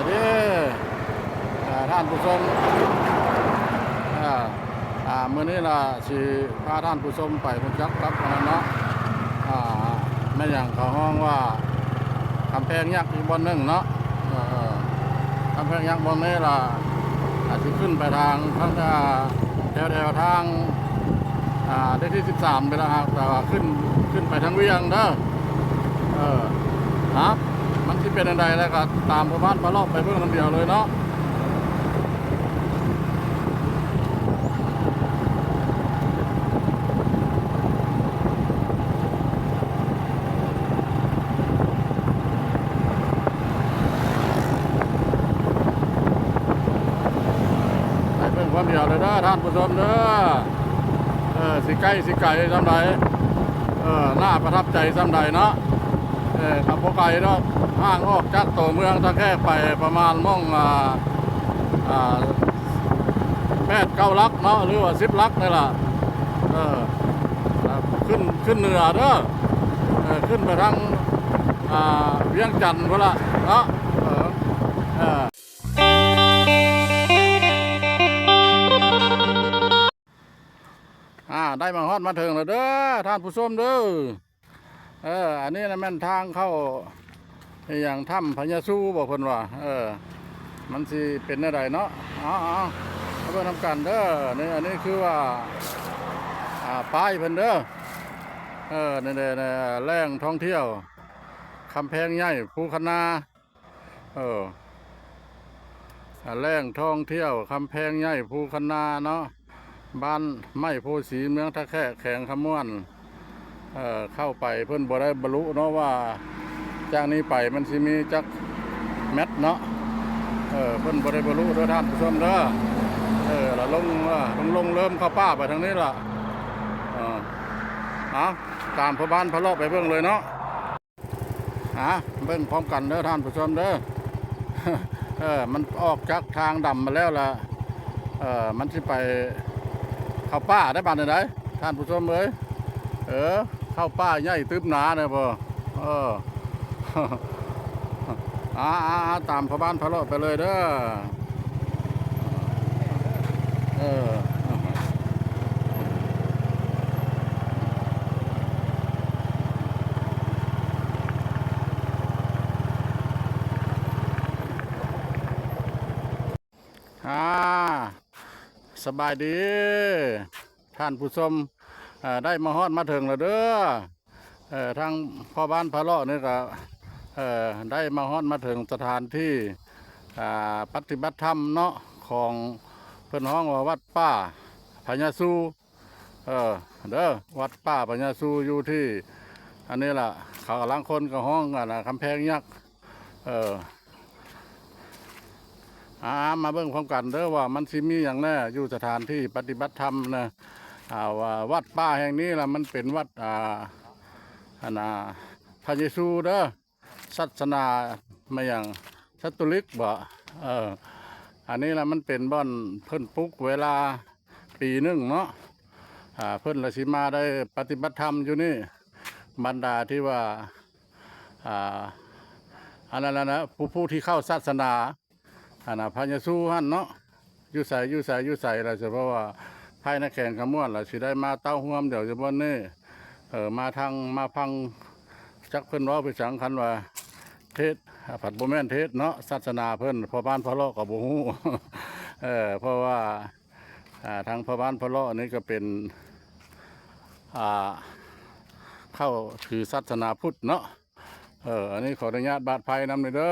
ເດ້ ເອີ ທ່ານຜູ້ຊົມ ເອີ ອາ ມື້ນີ້ລະຊິພາທ່ານຜູ້ຊົມໄປຮູ້ຈັກກັບອັນນັ້ນເນາະ ອາ ແມ່ນຫຍັງເຂົາຮ້ອງວ່າ ກຳແພງຍັກອີກບ່ອນໜຶ່ງເນາະ ເອີ ກຳແພງຍັກບ່ອນນີ້ລະ ອາ ຊິຂຶ້ນໄປທາງ ທາງ ອາ ແຖວໆທາງ ອາ ເລກທີສິບສາມໄປລະ ແຕ່ວ່າຂຶ້ນ ຂຶ້ນໄປທາງວຽງເດີ ເອີ ຮະ ມັນຊິເປັນອັນໃດ ແລ້ວກໍຕາມພໍ່ບ້ານພາເລາະໄປເບິ່ງນຳດຽວເລີຍເນາະ. ໄປເບິ່ງຄວາມດຽວເລີຍເດີທ່ານຜູ້ຊົມເດີ ເອີ ຊິໃກ້ຊິໄກສ່ຳໃດ ເອີ ໜ້າປະທັບໃຈສ່ຳໃດເນາະ ເອີ ກໍບໍ່ໄກດອກ ຫ່າງອອກຈາກຕົວເມືອງທ່າແຂກໄປປະມານໝ່ອງ ອາ ອາ ແປດເກົ້າຫຼັກເນາະ ຫຼືວ່າສິບຫຼັກນີ້ລະ ເອີ ຂຶ້ນ ຂຶ້ນເໜືອເດີ ເອີ ຂຶ້ນໄປທາງ ອາ ວຽງຈັນພຸ້ນລະເນາະ ເອີ ເອີ ອາ ໄດ້ມາຮອດມາເຖິງແລ້ວເດີທ່ານຜູ້ຊົມເດີ ເອີ ອັນນີ້ນະແມ່ນທາງເຂົ້າ ອີຫຍັງ ຖ້ຳພະຍາຊູບໍ ເພິ່ນວ່າ ເອີ ມັນຊິເປັນແນວໃດເນາະ ເອົາໆ ມາເບິ່ງນຳກັນເດີ ນີ້ ອັນນີ້ຄືວ່າ ອາ ປ້າຍເພິ່ນເດີ ເອີ ນີ້ແຫຼະ ແຫຼ່ງທ່ອງທ່ຽວ ກຳແພງໃຫຍ່ ພູຄັນນາ ເອີ ແຫຼ່ງທ່ອງທ່ຽວ ກຳແພງໃຫຍ່ ພູຄັນນາເນາະ ບ້ານໄມ້ໂພສີ ເມືອງທ່າແຂກ ແຂວງຄຳມ່ວນ ເອີ ເຂົ້າໄປເພິ່ນບໍ່ໄດ້ບັນລຸເນາະ ວ່າຈາກນີ້ໄປມັນຊິມີຈັກແມັດເນາະ ເອີ ເພິ່ນບໍ່ໄດ້ບັນລຸເດີທ່ານຜູ້ຊົມເດີ ເອີ ລະລົງ ເອີ ລົງໆເລີ່ມເຂົ້າປ່າໄປທາງນີ້ລະ ເອີ ເອົາ ຕາມພໍ່ບ້ານພາເລາະໄປເບິ່ງເລີຍເນາະ. ຫາ ເບິ່ງພ້ອມກັນເດີທ່ານຜູ້ຊົມເດີ ເອີ ມັນອອກຈາກທາງດຳມາແລ້ວລະ ເອີ ມັນຊິໄປເຂົ້າປ່າໄດ້ບາດນີ້ໄດ໋ ທ່ານຜູ້ຊົມເອີຍ ເອີ ເຂົ້າປ່າໃຫຍ່ຕຶບໜາເດີບໍ່ ເອີ ອາໆໆ ຕາມພໍ່ບ້ານພາເລາະໄປເລີຍເດີ. ເອີ ອາ ສະບາຍດີທ່ານຜູ້ຊົມ ເອີ ໄດ້ມາຮອດມາເຖິງແລ້ວເດີ. ເອີ ທາງພໍ່ບ້ານພາເລາະນີ້ກະ ເອີ ໄດ້ມາຮອດມາເຖິງສະຖານທີ່ ອາ ປະຕິບັດທຳເນາະ ຂອງ ເພິ່ນຮ້ອງວ່າວັດປ່າພະຍາຊູ ເອີ ເດີ ວັດປ່າພະຍາຊູຢູ່ທີ່ ອັນນີ້ລະ ເຂົາລາງຄົນກະຮ້ອງ ອັນນະ ກຳແພງຍັກ ເອີ ອາ ມາເບິ່ງພ້ອມກັນເດີວ່າມັນຊິມີຫຍັງແດ່ຢູ່ສະຖານທີ່ປະຕິບັດທຳນະ ອາ ວ່າວັດປ່າແຫ່ງນີ້ລະ ມັນເປັນວັດ ອາ ອັນນາ ພະເຢຊູເດີ ສາສະໜາມາຫຍັງ ຄາໂຕລິກບໍ ເອີ ອັນນີ້ລະ ມັນເປັນບ່ອນເພິ່ນປຸກເວລາປີໜຶ່ງເນາະ ອາ ເພິ່ນລະຊິມາໄດ້ປະຕິບັດທຳຢູ່ນີ້ ບັນດາທີ່ວ່າ ອ່າ ອັນນັ້ນນະ ຜູ້ ຜູ້ທີ່ເຂົ້າສາສະໜາ ອັນນະ ພະເຢຊູຫັ້ນເນາະ ຢູ່ໃສ ຢູ່ໃສ ຢູ່ໃສລະ ສະເພາະວ່າພາຍໃນແຂວງຄຳມ່ວນລະ ຊິໄດ້ມາເຕົ້າຮ່ວມດຽວຢູ່ບ່ອນນີ້ ເອີ ມາທາງ ມາຟັງ ຈັກເພິ່ນເວົ້າໄປສັງ ຄັນວ່າເທດ ອາ ພັດບໍ່ແມ່ນເທດເນາະ ສາສະໜາເພິ່ນ ພໍ່ບ້ານພາເລາະກະບໍ່ຮູ້ ເອີ ເພາະວ່າ ອາ ທາງພໍ່ບ້ານພາເລາະນີ້ກະເປັນ ອາ ເຂົ້າຖືສາສະໜາພຸດເນາະ. ເອີ ອັນນີ້ຂໍອະນຸຍາດບາດໄພນຳເດີ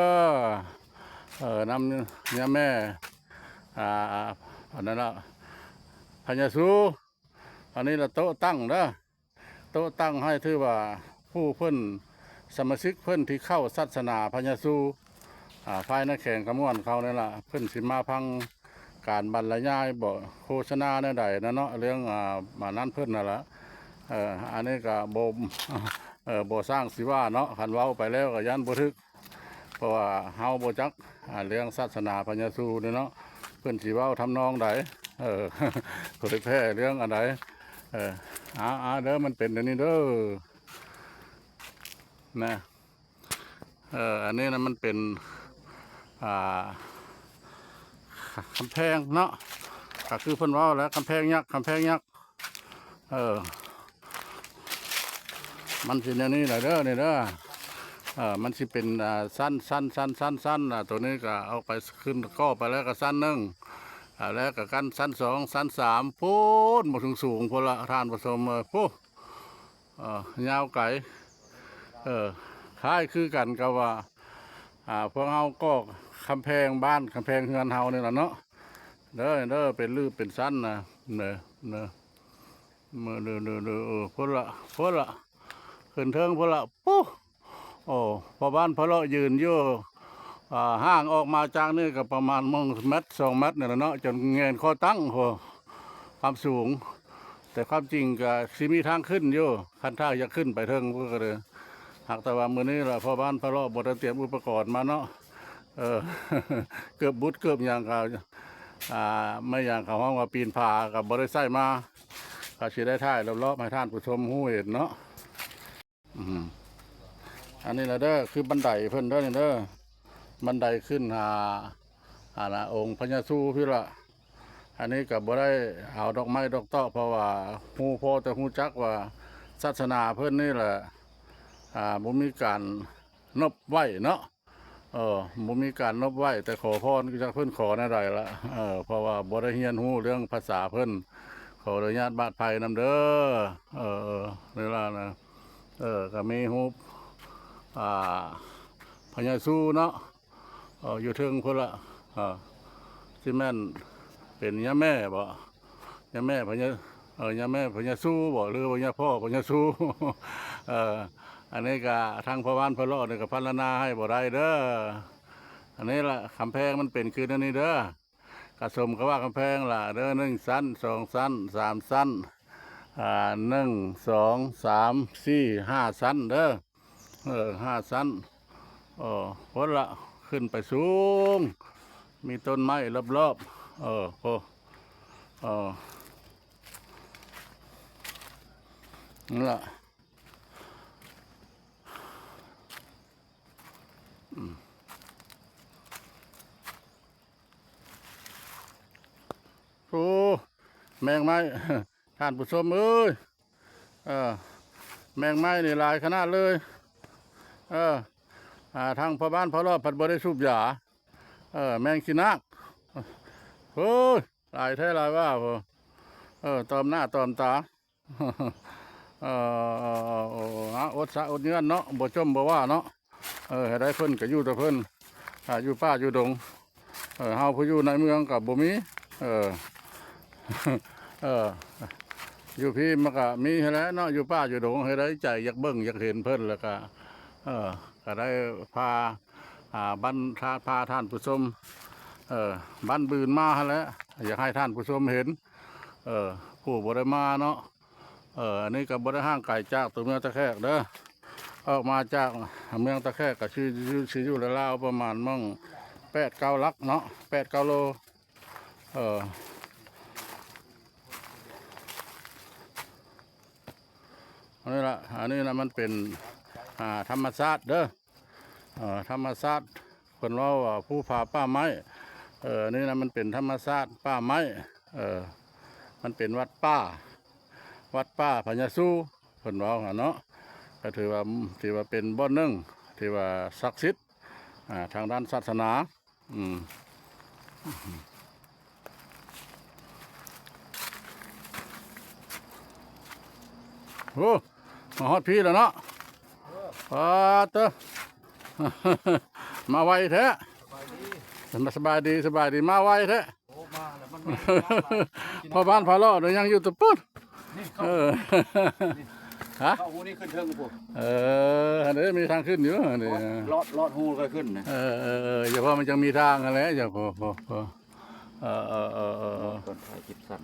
ເອີ ນຳຍາແມ່ ອາ ອັນນັ້ນລະ ພະຍາຊູ ອັນນີ້ລະໂຕະຕັ້ງເດີ ໂຕະຕັ້ງໃຫ້ ຖືວ່າຜູ້ເພິ່ນ ສະມາຊິກເພິ່ນທີ່ເຂົ້າສາສະໜາພະຍາຊູ ອາ ພາຍໃນແຂວງຄຳມ່ວນເຂົານີ້ລະ ເພິ່ນຊິມາຟັງການບັນລະຍາຍບໍ ໂຄສະນາແນວໃດນະເນາະ ເລື່ອງ ອາ ອັນນັ້ນເພິ່ນຫັ້ນລະ ເອີ ອັນນີ້ກະບໍ່ ເອີ ບໍ່ຊ່າງຊິວ່າເນາະ ຄັນເວົ້າໄປແລ້ວກະຢ້ານບໍ່ຖືກ ເພາະວ່າເຮົາບໍ່ຈັກ ອາ ເລື່ອງສາສະໜາພະຍາຊູນີ້ເນາະ ເພິ່ນຊິເວົ້າທຳນອງໃດ ເອີ ເຜີຍແຜ່ເລື່ອງອັນໃດ ເອີ ອາ ອາ ເດີ ມັນເປັນແນວນີ້ເດີ ນະ ເອີ ອັນນີ້ນະ ມັນເປັນ ອ່າ ກຳແພງເນາະ ກໍຄືເພິ່ນເວົ້າແຫຼະ ກຳແພງຍັກ ກຳແພງຍັກ ເອີ ມັນຊິແນວນີ້ລະເດີ ນີ້ເດີ ເອີ ມັນຊິເປັນ ອ່າ ຊັ້ນ ຊັ້ນ ຊັ້ນ ຊັ້ນ ຊັ້ນ ອ່າ ໂຕນີ້ກໍເອົາໄປຂຶ້ນກໍ່ໄປແລ້ວກໍຊັ້ນໜຶ່ງ ອ່າ ແລ້ວກໍຂັ້ນຊັ້ນສອງ ຊັ້ນສາມ ພຸ້ນ ບໍ່ສູງໆ ພຸ້ນລະ ທ່ານຜູ້ຊົມເອີຍ ພຸ້ນ ເອີ ຍາວໄກ ເອີ ຄ້າຍຄືກັນກັບວ່າ ອ່າ ພວກເຮົາກໍ່ກຳແພງບ້ານ ກຳແພງເຮືອນເຮົານີ້ລະເນາະ ເດີ ເດີ ເປັນຮູບເປັນຊັ້ນນະ ເດີ ເດີ ເດີ ເດີ ເດີ ເອີ ພຸ້ນລະ ພຸ້ນລະ ຂຶ້ນເທິງພຸ້ນລະ ປູ້ ໂອ້ ພໍ່ບ້ານພໍ່ເລາະຢືນຢູ່ ອ່າ ຫ່າງອອກມາຈາກນີ້ກໍປະມານໝ່ອງແມັດສອງແມັດນີ້ແຫຼະເນາະ ຈົນແງ່ນຄໍຕັ້ງພຸ້ນ ຄວາມສູງ ແຕ່ຄວາມຈິງກໍຊິມີທາງຂຶ້ນຢູ່ ຄັນຖ້າຢາກຂຶ້ນໄປເທິງພຸ້ນກໍເລີຍ ຫາກແຕ່ວ່າມື້ນີ້ລະພໍ່ບ້ານພໍ່ເລາະບໍ່ໄດ້ຕຽມອຸປະກອນມາເນາະ ເອີ ເກີບບຸດເກີບຫຍັງກໍ ອ່າ ໄມ້ຫຍັງເຂົາຮ້ອງວ່າປີນຜາກໍບໍ່ໄດ້ໃຊ້ມາ ກໍຊິໄດ້ຖ່າຍລອບໆໃຫ້ທ່ານຜູ້ຊົມຮູ້ເຫັນເນາະ. ອືມ ອັນນີ້ລະເດີ ຄືບັນໄດເພິ່ນເດີ ນີ້ເດີ ບັນໄດຂຶ້ນຫາ ອັນນ່າ ອົງພະຍາຊູພີ້ລະ ອັນນີ້ກໍບໍ່ໄດ້ເອົາດອກໄມ້ດອກຕອກ ເພາະວ່າຮູ້ພໍແຕ່ຮູ້ຈັກວ່າສາສະໜາເພິ່ນນີ້ລະ ອ່າ ບໍ່ມີການນົບໄຫວ້ເນາະ ເອີ ບໍ່ມີການນົບໄຫວ້ ແຕ່ຂໍພອນ ຈັກເພິ່ນຂໍແນວໃດລະ ເອີ ເພາະວ່າບໍ່ໄດ້ຮຽນຮູ້ເລື່ອງພາສາເພິ່ນ ຂໍອະນຸຍາດບາດໄພນຳເດີ ເອີ ເວລານະ ເອີ ກໍມີຮູບ ອ່າ ພະຍາຊູເນາະ ເອີ ຢູ່ເທິງພຸ້ນລະ ເອີ ຊິແມ່ນເປັນຍາແມ່ບໍ ຍາແມ່ພະຍາ ເອີ ຍາແມ່ພະຍາຊູບໍ ຫຼືວ່າຍາພໍ່ພະຍາຊູ ເອີ ອັນນີ້ກະທາງພໍ່ບ້ານພໍ່ເລາະນີ້ກະພັນລະນາໃຫ້ບໍ່ໄດ້ເດີ ອັນນີ້ລະ ກຳແພງມັນເປັນຄືແນວນີ້ເດີ ກະສົມກັບວ່າກຳແພງລະເດີ ໜຶ່ງຊັ້ນ ສອງຊັ້ນ ສາມຊັ້ນ ອ່າ ໜຶ່ງ ສອງ ສາມ ສີ່ ຫ້າຊັ້ນເດີ ເອີ ຫ້າຊັ້ນ ເອີ ພຸ້ນລະ ຂຶ້ນໄປສູງ ມີຕົ້ນໄມ້ລອບໆ ເອີ ໂອ້ ເອີ ນັ້ນລະ ອືມ ໂອ້ ແມງໄມ້ ທ່ານຜູ້ຊົມເອີຍ ເອີ ແມງໄມ້ນີ້ຫຼາຍຂະໜາດເລີຍ ເອີ ອ່າ ທາງພໍ່ບ້ານພໍ່ເລາະພັດບໍ່ໄດ້ສູບຢາ ເອີ ແມງຂີ້ນາກ ໂອ້ຍ ຫຼາຍແທ້ຫຼາຍວ່າ ເອີ ຕອມໜ້າຕອມຕາ ເອີ ເອີ ເອີ ເອີ ເອີ ອົດສະອົດເງືອນເນາະ ບໍ່ຈົ່ມບໍ່ວ່າເນາະ ເອີ ໃຫ້ໄດ້ເພິ່ນກໍຢູ່ແຕ່ເພິ່ນ ຖ້າຢູ່ປ່າຢູ່ດົງ ເອີ ເຮົາຜູ້ຢູ່ໃນເມືອງກໍບໍ່ມີ ເອີ ເອີ ຢູ່ພີ້ມັນກໍມີຫັ້ນແຫຼະເນາະ ຢູ່ປ່າຢູ່ດົງ ໃຫ້ໄດ້ໃຈຢາກເບິ່ງຢາກເຫັນເພິ່ນ ແລ້ວກໍ ເອີ ກໍໄດ້ພາ ອ່າ ບັນ ພາທ່ານຜູ້ຊົມ ເອີ ບັ້ນບືນມາຫັ້ນແຫຼະ ຢາກໃຫ້ທ່ານຜູ້ຊົມເຫັນ ເອີ ຜູ້ບໍ່ໄດ້ມາເນາະ ເອີ ອັນນີ້ກໍບໍ່ໄດ້ຫ່າງໄກຈາກຕົວເມືອງທ່າແຂກເດີ ອອກມາຈາກເມືອງທ່າແຂກກໍຊິ ຊິຢູ່ລາວໆປະມານໝ່ອງແປດເກົ້າຫຼັກເນາະ ແປດເກົ້າໂລ ເອີ ອັນນີ້ລະ ອັນນີ້ນະມັນເປັນ ອ່າ ທຳມະຊາດເດີ ເອີ ທຳມະຊາດ ເພິ່ນເວົ້າວ່າພູຜາປ່າໄມ້ ເອີ ອັນນີ້ນະມັນເປັນທຳມະຊາດປ່າໄມ້ ເອີ ມັນເປັນວັດປ່າ ວັດປ່າພະຍາຊູ ເພິ່ນເວົ້າຫັ້ນເນາະ ກໍຖືວ່າ ຖືວ່າເປັນບ່ອນໜຶ່ງທີ່ວ່າສັກສິດ ອ່າ ທາງດ້ານສາສະໜາ ອືມ ໂອ້ ມາຮອດພີ້ແລ້ວເນາະ ປາດເຕີ ມາໄວແທ້ ສະບາຍດີ ສະບາຍດີ ມາໄວແທ້ ໂອ້ ມາແລ້ວມັນ ພໍ່ບ້ານພໍ່ເລາະຍັງຢູ່ແຕ່ພຸ້ນ ນີ້ເຂົ້າ ເອີ ຮະ ເຂົ້າຮູນີ້ຂຶ້ນເທິງພຸ້ນ ເອີ ຫັ້ນເດ້ ມີທາງຂຶ້ນຢູ່ຫັ້ນເດ້ ລອດ ລອດຮູຄ່ອຍຂຶ້ນນະ ເອີ ເອີ ເອີ ຢ່າວ່າມັນຈັ່ງມີທາງຫັ້ນແຫຼະ ຢ່າ ພໍ ພໍ ພໍ ເອີ ເອີ ເອີ ເອີ ເອີ ຕອນທ້າຍຄລິບສັ້ນ